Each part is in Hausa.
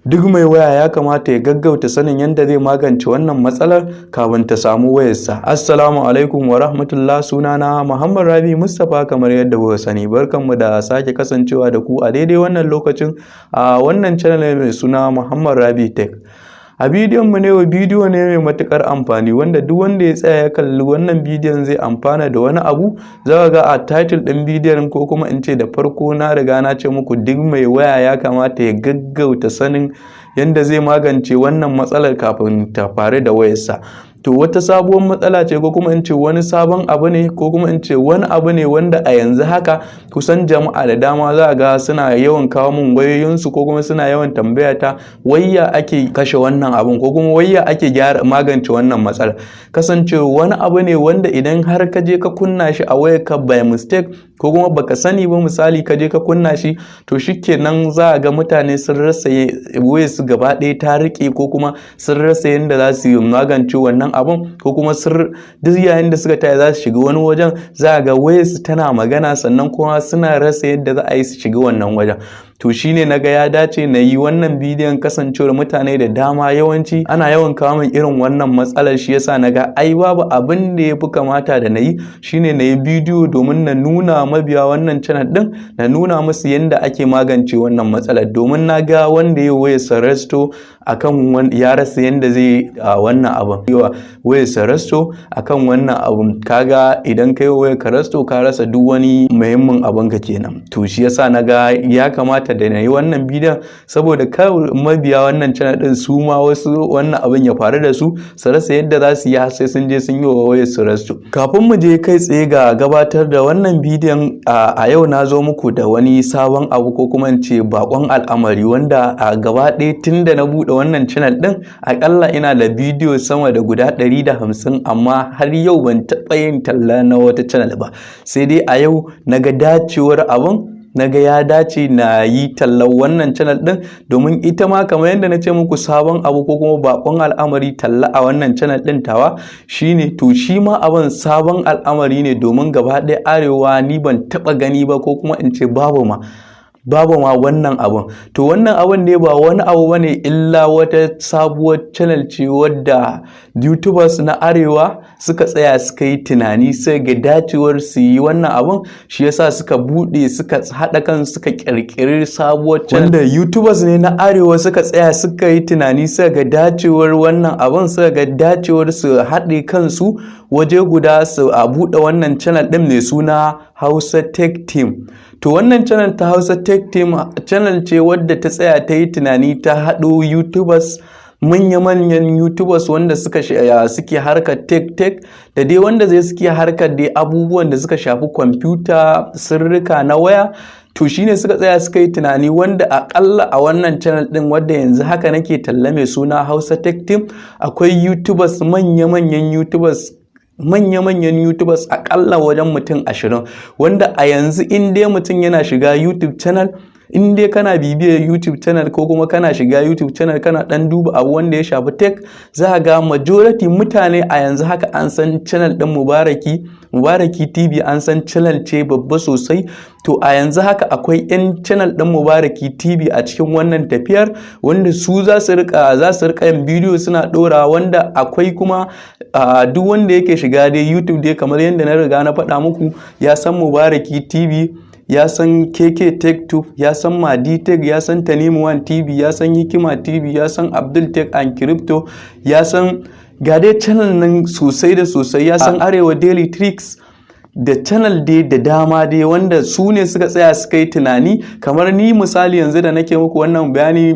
Duk mai waya ya kamata ya gaggauta sanin yadda zai magance wannan matsalar kafin ta samu wayarsa. Assalamu alaikum wa rahmatullah. Sunana Muhammad Rabi Mustapha, kamar yadda kuka sani. Barkanmu da sake kasancewa da ku a daidai wannan lokacin a wannan channel mai suna Muhammad Rabi Tech. A bidiyon mu ne, bidiyo ne mai matukar amfani wanda duk wanda ya tsaya ya kalli wannan bidiyon zai amfana da wani abu. Za ga a title din bidiyon, ko kuma in ce da farko na riga na ce muku, duk mai waya ya kamata ya gaggauta sanin yadda zai magance wannan matsalar kafin ta faru da wayarsa. To, wata sabuwar matsala ce, ko kuma in ce wani sabon abu ne, ko kuma in ce wani abu ne wanda a yanzu haka kusan jama'a da dama za ga suna yawan kawo min wayoyinsu, ko kuma suna yawan tambaya ta wayya ake kashe wannan abun, ko kuma wayya ake gyara magance wannan matsala. Kasancewa wani abu ne wanda idan har ka je ka kunna shi a wayarka by mistake, ko kuma baka sani ba, misali ka je ka kunna shi, to shikenan, za ga mutane sun rasa wayarsu gaba ɗaya ta riƙe, ko kuma sun rasa yadda za su yi magance wannan abun, ko kuma duk yayin da suka taya za su shiga wani wajen, za ga wayarsu tana magana, sannan kuma suna rasa yadda za a yi su shiga wannan wajen. To, shine naga ya dace na yi wannan bidiyon, kasancewar mutane da dama yawanci ana yawan kawo min irin wannan matsalar. Shi yasa naga ai babu abin da ya fi kamata da na yi shine na yi bidiyo domin na nuna mabiya wannan channel din, na nuna musu yadda ake magance wannan matsalar, domin na ga wanda ya waya restore akan ya rasa yadda zai wannan abun, yawa wayar restore akan wannan abun. Kaga idan kai wayar ka restore, ka rasa duk wani muhimmin abun ka kenan. To, shi yasa naga ya kamata da na yi wannan bidiyon, saboda kar mabiya wannan channel din su ma wasu wannan abin ya faru da su, su rasa yadda za su yi har sai sun je sun yi wa wayar su restore. Kafin mu je kai tsaye ga gabatar da wannan bidiyon, a yau na zo muku da wani sabon abu, ko kuma in ce bakon al'amari, wanda a gaba ɗaya tun da na buɗe wannan channel din, akalla ina da bidiyo sama da guda 150, amma har yau ban taɓa yin talla na wata channel ba. Sai dai a yau na ga dacewar abun, na ga ya dace na yi tallar wannan channel din, domin ita ma kamar yadda na ce muku, sabon abu ko kuma bakon al'amari talla a wannan channel din tawa shine. To, shi ma abin sabon al'amari ne, domin gaba ɗaya Arewa ni ban taɓa gani ba, ko kuma in ce babu ma wannan abun. To, wannan abun ne ba wani abu bane illa wata sabuwar channel ce wadda YouTubers na Arewa suka tsaya suka yi tunani, sai ga dacewar su yi wannan abun. Shi yasa suka bude, suka haɗa kan, suka ƙirƙiri sabuwar channel, wanda YouTubers ne na Arewa suka tsaya suka yi tunani, suka ga dacewar wannan abun, suka ga dacewar su haɗe kansu waje guda su a buɗe wannan channel ɗin mai suna Hausa Tech Team. To, wannan channel ta Hausa Tech Team channel ce wadda ta tsaya ta yi tunani, ta haɗo YouTubers, manya-manyan YouTubers wanda suke harkar tech tech, da dai wanda zai suke harkar dai abubuwan da suka shafi kwamfuta, sirrika na waya. To, shine suka tsaya suka yi tunani, wanda akalla a wannan channel din wadda yanzu haka nake talla mai suna Hausa Tech Team, akwai YouTubers, manya-manyan YouTubers, manya-manyan YouTubers, akalla wajen mutum 20, wanda a yanzu in dai mutum yana shiga YouTube channel, in dai kana bibiyar YouTube channel, ko kuma kana shiga YouTube channel kana dan duba abu wanda ya shafi tech, za ga majority mutane a yanzu haka an san channel din Mubaraki TV. An san channel ce babba sosai. To, a yanzu haka akwai 'yan channel din Mubaraki TV a cikin wannan tafiyar, wanda su za su rika yin bidiyo suna dora, wanda akwai kuma duk wanda yake shiga dai YouTube dai, kamar yadda na riga na faɗa muku, ya san Mubaraki TV, ya san KK Tech Tube, ya san Madi Tech, ya san Tanimu One TV, ya san Hikima TV, ya san Abdul Tech and Crypto, ya san ga dai channel nan sosai da sosai, ya san Arewa Daily Tricks, da channel dai da dama dai, wanda su ne suka tsaya suka yi tunani. Kamar ni misali yanzu da nake muku wannan bayani,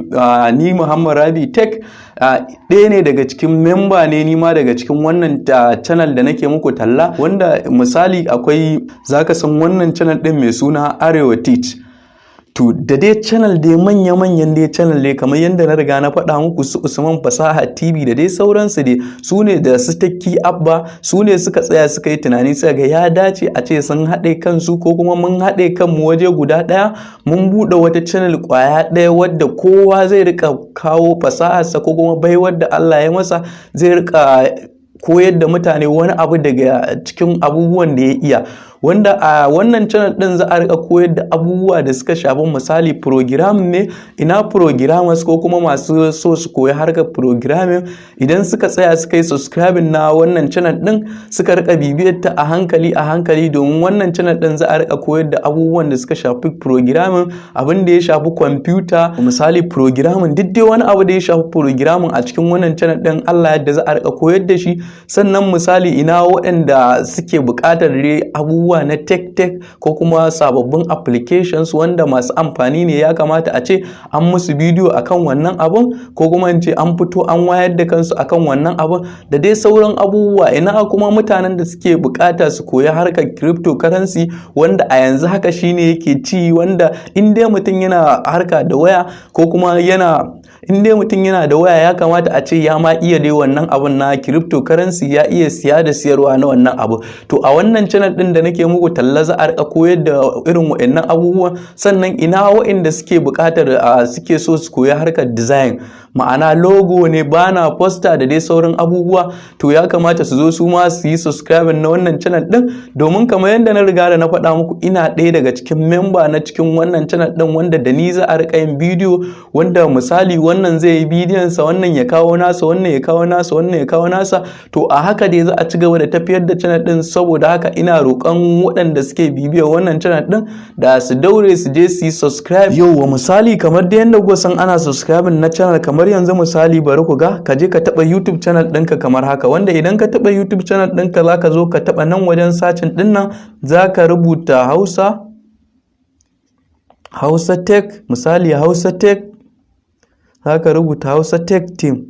ni Muhammad Rabi Tech ɗaya ne daga cikin memba ne ni ma daga cikin wannan channel da nake muku talla, wanda misali akwai, zaka san wannan channel ɗin mai suna Arewa Teach. To, da dai channel dai manya-manyan dai channel dai, kamar yadda na riga na faɗa muku, su Usman Fasaha TV da dai sauransu dai, su ne da su Takki Abba, su ne suka tsaya suka yi tunani, suka ga ya dace a ce sun haɗe kansu, ko kuma mun haɗe kanmu waje guda ɗaya, mun buɗe wata channel ƙwaya ɗaya wadda kowa zai rika kawo fasaharsa, ko kuma baiwar da Allah ya masa, zai rika koyar da mutane wani abu daga cikin abubuwan da ya iya. Wanda a wannan channel din za a rika koyar da abubuwa da suka shafi, misali, program ne. Ina programmers ko kuma masu so su koyi harkar programming, idan suka tsaya suka yi subscribing na wannan channel din, suka rika bibiyar ta a hankali a hankali, domin wannan channel din za a rika koyar da abubuwan da suka shafi programming, abin da ya shafi kwamfuta, misali programming, duk dai wani abu da ya shafi programming a cikin wannan channel din, Allah yadda za a rika koyar da shi. Sannan misali, ina waɗanda suke buƙatar dai abubuwa na tech tech ko kuma sababbin applications wanda masu amfani ne, ya kamata a ce an musu bidiyo akan wannan abun, ko kuma in ce an fito an wayar da kansu akan wannan abun, da dai sauran abubuwa. Ina kuma mutanen da suke bukata su koyi harkar cryptocurrency, wanda a yanzu haka shine yake ci, wanda in dai mutum yana harka da waya ko kuma yana in dai mutum yana da waya, ya kamata a ce ya ma iya dai wannan abun na cryptocurrency, ya iya siya da siyarwa na wannan abu. To, a wannan channel din da nake muku talla za a rika koyar da irin wa'annan abubuwan. Sannan ina wa'anda suke buƙatar, suke so su koyi harkar design, ma'ana logo ne, banner, poster da dai sauran abubuwa, to ya kamata su zo su ma su yi subscribing na wannan channel din, domin kamar yadda na riga da na faɗa muku, ina ɗaya daga cikin member na cikin wannan channel din, wanda da ni za a rika yin bidiyo, wanda misali wannan zai yi bidiyon sa, wannan ya kawo nasa, wannan ya kawo nasa, wannan ya kawo nasa. To, a haka dai za a ci gaba da tafiyar da channel din. Saboda haka ina roƙon waɗanda suke bibiyar wannan channel din da su daure su je su yi subscribe. Yau wa misali, kamar da yadda kuka san ana subscribing na channel, kamar yanzu misali, bari ku ga, ka je ka taɓa YouTube channel ɗinka kamar haka, wanda idan ka taɓa YouTube channel ɗinka, za ka zo ka taɓa nan wajen searching ɗin nan, za ka rubuta Hausa Tech, misali Hausa Tech, za ka rubuta Hausa Tech Team,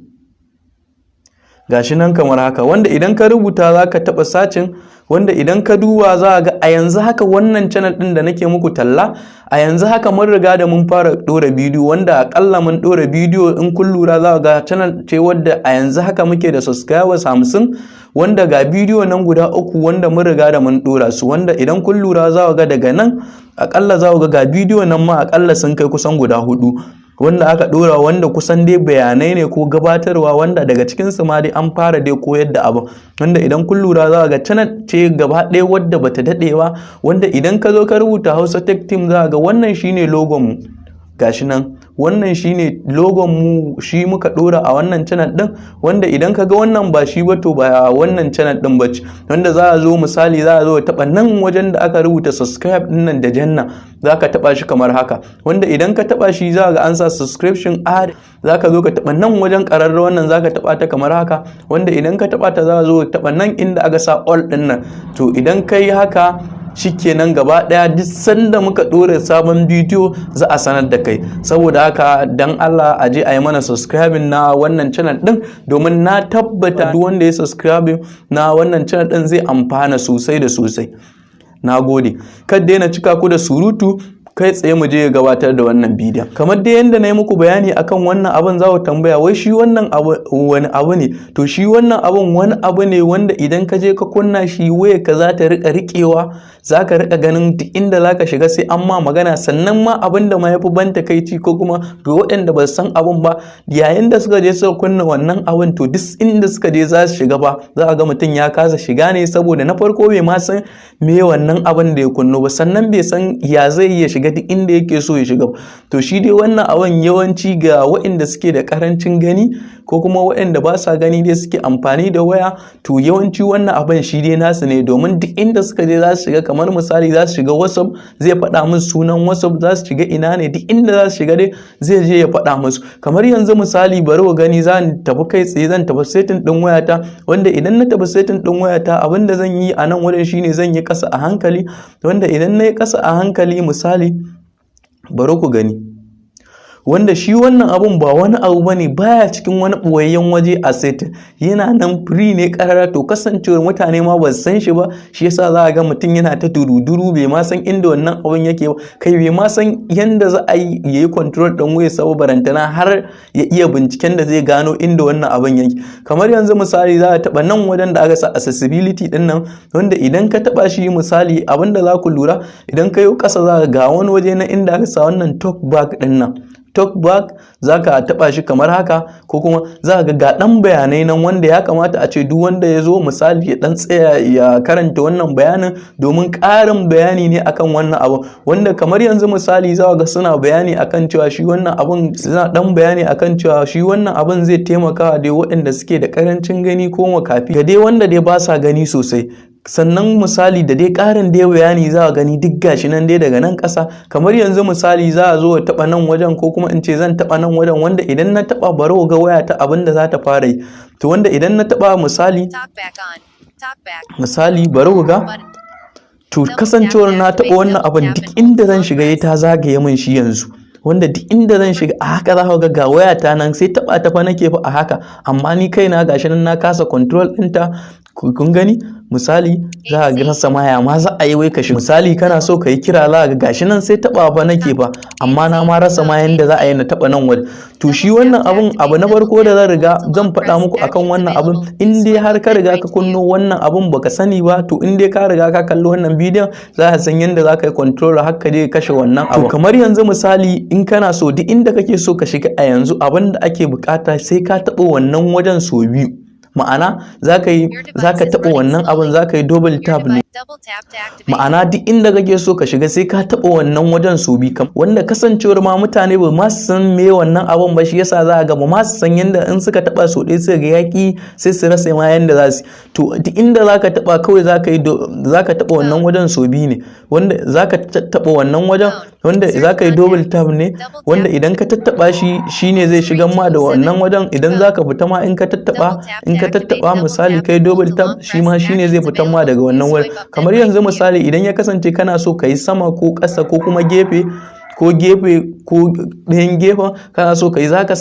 gashi nan kamar haka. Wanda idan ka rubuta, za ka taɓa searching, wanda idan ka duba za ga a yanzu haka wannan channel ɗin da nake muku talla, a yanzu haka mun riga da mun fara ɗora bidiyo, wanda akalla mun ɗora bidiyo, in kun lura za ga channel ce wadda a yanzu haka muke da subscribers 50, wanda ga bidiyo nan guda uku wanda mun riga da mun ɗora su, wanda idan kun lura za ga daga nan akalla za ga bidiyo nan ma akalla sun kai kusan guda hudu wanda aka dora, wanda kusan dai bayanai ne ko gabatarwa, wanda daga cikin su ma dai an fara dai koyar da abin. Wanda idan kun lura za ga channel ce gaba ɗaya wadda bata daɗe ba, wanda idan ka zo ka rubuta Hausa Tech Team, za ga wannan shine logon mu, gashi nan, wannan shine logon mu, shi muka dora a wannan channel din. Wanda idan ka ga wannan ba shi ba, to ba wannan channel din bace. Wanda za a zo, misali, za a zo taba nan wajen da aka rubuta subscribe din nan da janna, za ka taba shi kamar haka, wanda idan ka taba shi za ga an sa subscription add. Za ka zo ka taba nan wajen ƙararrawar wannan, za ka taba ta kamar haka, wanda idan ka taba ta, za a zo taba nan inda aka sa all din nan. To, idan ka yi haka, shikenan, gaba daya duk sanda muka dora sabon bidiyo za a sanar da kai. Saboda haka dan Allah a je a yi mana subscribing na wannan channel din, domin na tabbata duk wanda ya subscribing na wannan channel din zai amfana sosai da sosai. Na gode. Kada na cika ku da surutu, kai tsaye mu je gabatar da wannan bidiyon. Kamar dai yadda na yi muku bayani akan wannan abin, za ku tambaya wai shi wannan abu wani abu ne? To, shi wannan abun wani abu ne wanda idan ka je ka kunna shi, waya ka za ta rika riƙewa, za ka rika ganin duk inda za ka shiga sai an ma magana. Sannan ma abin da ma ya fi ban takaici, ko kuma ga waɗanda ba su san abin ba, yayin da suka je suka kunna wannan abin, to duk inda suka je za su shiga ba, za a ga mutum ya kasa shiga ne, saboda na farko bai ma san me wannan abin da ya kunno ba, sannan bai san ya zai iya shiga duk inda yake so ya shiga. To, shi dai wannan abin yawanci ga waɗanda suke da karancin gani ko kuma waɗanda ba sa gani dai suke amfani da waya, to yawanci wannan abin shi dai nasu ne, domin duk inda suka je za su shiga, kamar misali za su shiga WhatsApp, zai faɗa musu sunan WhatsApp, za su shiga ina ne, duk inda za su shiga dai zai je ya faɗa musu. Kamar yanzu misali, bari ku gani, zan tafi kai tsaye, zan tafi setting ɗin wayata, wanda idan na tafi setting ɗin wayata, abin da zan yi a nan wurin shine zan yi ƙasa a hankali, wanda idan na yi ƙasa a hankali, misali, bari ku gani, wanda shi wannan abun ba wani abu bane, baya cikin wani ɓoyayyen waje a setting, yana nan free ne karara. To, kasancewar mutane ma ba su san shi ba, shi yasa za a ga mutum yana ta duruduru, bai ma san inda wannan abun yake ba, kai bai ma san yanda za a yi yayi control ɗin wayar sa barantana har ya iya binciken da zai gano inda wannan abun yake. Kamar yanzu misali, za a taɓa nan wajen da aka sa accessibility ɗin nan, wanda idan ka taɓa shi, misali, abin da za ku lura, idan ka yi ƙasa za ga wani waje na inda aka sa wannan talk back ɗin nan. Talkback, za ka taɓa shi kamar haka, ko kuma za ka ga ɗan bayanai nan wanda ya kamata a ce duk wanda ya zo, misali, ya ɗan tsaya ya karanta wannan bayanin, domin ƙarin bayani ne akan wannan abun. Wanda kamar yanzu misali, za ga suna bayani akan cewa shi wannan abun, suna ɗan bayani akan cewa shi wannan abun zai taimaka dai waɗanda suke da ƙarancin gani ko makafi, ga dai wanda dai ba sa gani sosai. Sannan misali, da dai ƙarin dai bayani za a gani duk gashi nan dai daga nan ƙasa. Kamar yanzu misali, za a zo a taɓa nan wajen, ko kuma in ce zan taɓa nan wajen, wanda idan na taɓa, bari ga waya ta abin da za ta fara yi. To, wanda idan na taɓa, misali, misali, bari ku ga. To, kasancewar na taɓa wannan abin, duk inda zan shiga ya ta zagaye min shi yanzu, wanda duk inda zan shiga a haka za ka ga wayata nan, sai taɓa ta fa nake fa a haka, amma ni kaina gashi nan na kasa control ɗinta. Kun gani, misali, za a rasa ma ya ma za a yi wai ka shi. Misali, kana so ka yi kira, za ga gashi nan sai taɓa fa nake fa, amma na ma rasa ma yanda za a yi na taɓa nan wajen. To, shi wannan abun, abu na farko da zan riga zan faɗa muku akan wannan abun, in dai har ka riga ka kunno wannan abun baka sani ba, to in dai ka riga ka kalli wannan bidiyon, za ka san yanda za ka yi control har ka je kashe wannan abu. Kamar yanzu misali, in kana so duk inda kake so ka shiga a yanzu, abin da ake bukata sai ka taɓa wannan wajen sau biyu. Ma'ana, za ka taɓa wannan abin, za ka yi double tap ne. Ma'ana, duk inda kake so ka shiga sai ka taɓa wannan wajen sau biyu. Wanda kasancewar ma mutane ba ma su san me wannan abin ba, shi yasa za a ga ba ma su san yanda in suka taɓa sau ɗaya suka ga yaƙi, sai su rasa ma yanda za su. To, duk inda za ka taɓa kawai za ka taɓa wannan wajen sau biyu ne, wanda za ka taɓa wannan wajen, wanda za ka yi double tap ne, wanda idan ka tattaɓa shi, shine zai shigar ma da wannan wajen. Idan za ka fita ma, in ka tattaɓa, misali, kai double tap, shi ma shine zai fitar ma daga wannan wajen. Kamar yanzu misali, idan ya kasance kana so ka yi sama ko ƙasa ko kuma gefe ko gefe ko ɗayan gefen kana so ka yi, zaka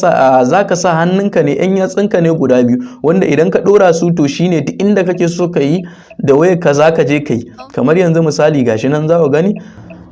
sa hannunka ne, yan yatsunka ne guda biyu, wanda idan ka ɗora su, to shine duk inda kake so ka yi da wayar ka zaka je ka yi. Kamar yanzu misali, gashi nan za ku gani,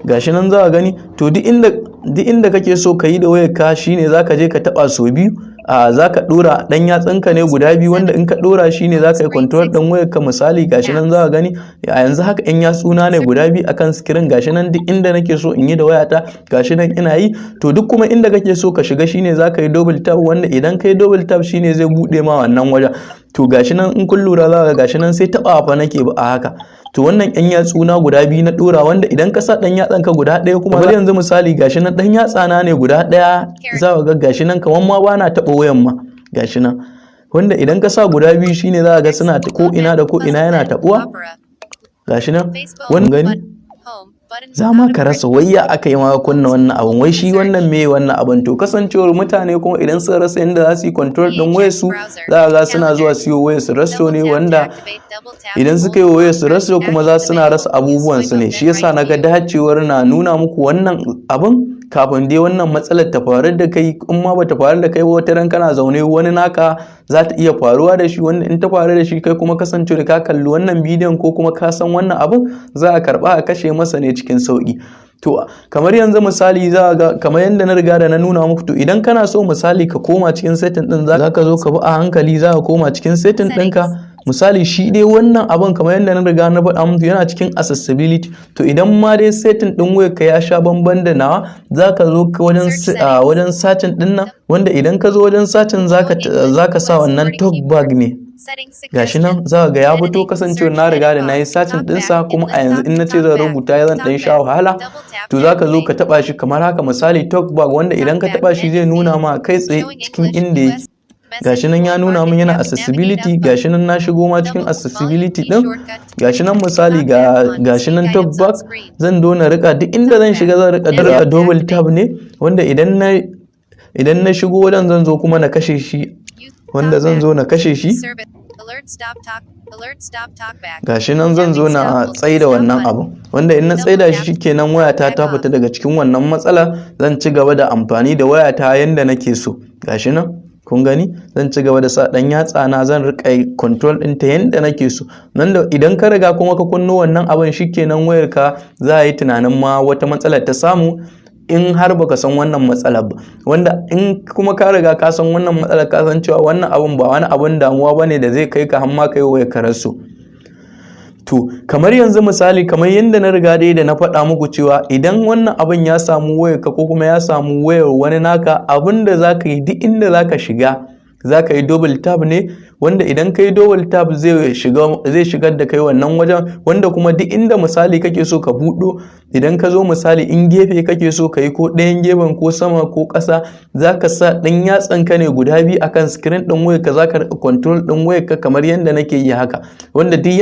gashi nan za ka gani. To, duk inda kake so ka yi da wayar ka, shine zaka je ka taba sau biyu. A zaka dora dan yatsunka ne guda biyu, wanda in ka dora shine zaka yi control din wayar ka. Misali, gashi nan za ka gani, a yanzu haka yan yatsuna ne guda biyu akan screen. Gashi nan duk inda nake so in yi da wayata, gashi nan ina yi. To, duk kuma inda kake so ka shiga, shine zaka yi double tap, wanda idan kai double tap shine zai bude ma wannan wajen. To, gashi nan in kun lura, za ka gashi nan sai taba fa nake ba a haka. To, wannan yan yatsuna guda biyu na dora, wanda idan ka sa dan yatsan ka guda ɗaya kuma, kamar yanzu misali, gashi nan dan yatsa na ne guda ɗaya, za ka ga gashi nan kamar ma bana taɓa wayan ma, gashi nan. Wanda idan ka sa guda biyu, shine za ka ga suna ko ina da ko ina yana taɓuwa, gashi nan. Wannan gani, za ma ka rasa wayya aka yi ma kunna wannan abun, wai shi wannan me wannan abun. To, kasancewar mutane kuma idan sun rasa yadda za su yi control din wayar su, za ga suna zuwa siyo wayar su rasto ne, wanda idan suka yi wayar su rasto kuma za suna rasa abubuwan su ne. Shi yasa naga dacewar na nuna muku wannan abun kafin dai wannan matsalar ta faru da kai. In ma bata faru da kai ba, wata ran kana zaune wani naka za ta iya faruwa da shi, wanda in ta faru da shi, kai kuma kasance da ka kalli wannan bidiyon ko kuma ka san wannan abun, za a karba a kashe masa ne cikin sauki. To, kamar yanzu misali, za ga kamar yadda na riga da na nuna muku. To, idan kana so misali ka koma cikin setting din, za ka zo ka bi a hankali, za ka koma cikin setting ɗinka. Misali, shi dai wannan abun, kamar yadda na riga na faɗa muku, yana cikin accessibility. To, idan ma dai setting ɗin wayarka ya sha bamban da nawa, za ka zo wajen searching ɗin nan, wanda idan ka zo wajen searching, za ka sa wannan Talkback ne. Gashi nan za ga ya fito, kasancewar na riga da na yi searching ɗinsa. Kuma a yanzu in na ce zan rubuta, zan ɗan sha wahala. To, za ka zo ka taɓa shi kamar haka, misali Talkback, wanda idan ka taɓa shi zai nuna ma kai tsaye cikin inda yake. Gashi nan ya nuna min yana accessibility. Gashi nan na shigo ma cikin accessibility din. Gashi nan misali, ga gashi nan Talkback. Zan zo na rika, duk inda zan shiga zan rika double tap ne, wanda idan na shigo wajen, zan zo kuma na kashe shi, wanda zan zo na kashe shi. Gashi nan zan zo na tsaida wannan abu, wanda in na tsaida shi, shikenan, wayata ta fita daga cikin wannan matsala. Zan ci gaba da amfani da wayata yanda nake so. Gashi nan kun gani, zan ci gaba da sa dan yatsa na, zan rika control din ta yanda nake so. Nan da idan ka riga kuma ka kunno wannan abin, shikenan, wayar ka za a yi tunanin ma wata matsala ta samu in har baka san wannan matsalar ba. Wanda in kuma ka riga ka san wannan matsalar, ka san cewa wannan abun ba wani abun damuwa bane da zai kai ka har ma kai wayar ka rasu. To, kamar yanzu misali, kamar yadda na riga dai da na faɗa muku cewa idan wannan abin ya samu wayarka ko kuma ya samu wayar wani naka, abin da za ka yi, duk inda za ka shiga za ka yi double tap ne, wanda idan ka yi double tap zai shigar da kai wannan wajen. Wanda kuma duk inda misali kake so ka buɗo, idan ka zo misali in gefe kake so ka yi, ko ɗayan gefen ko sama ko ƙasa, za ka sa ɗan yatsan ka ne guda biyu akan screen ɗin wayarka, za ka riƙa control ɗin wayarka kamar yadda nake yi haka. Wanda duk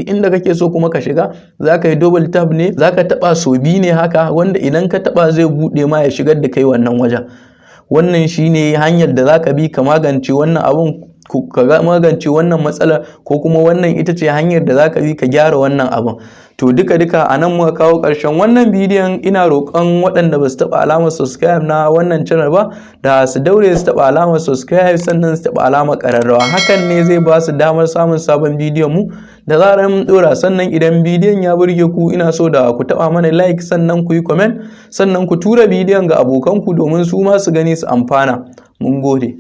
inda kake so kuma ka shiga, za ka yi double tap ne, za ka taɓa sau biyu ne haka, wanda idan ka taɓa zai buɗe ma ya shigar da kai wannan wajen. Wannan shine hanyar da zaka bi ka magance wannan abun, ka magance wannan matsalar, ko kuma wannan ita ce hanyar da zaka bi ka gyara wannan abun. To, duka duka a nan muka kawo ƙarshen wannan bidiyon. Ina roƙon waɗanda ba su taɓa alamar subscribe na wannan channel ba da su daure su taɓa alamar subscribe, sannan su taɓa alamar ƙararrawa. Hakan ne zai ba su damar samun sabon bidiyon mu da zarar mun ɗora. Sannan idan bidiyon ya burge ku, ina so da ku taɓa mana like, sannan ku yi comment, sannan ku tura bidiyon ga abokanku domin su ma su gani su amfana. Mun gode.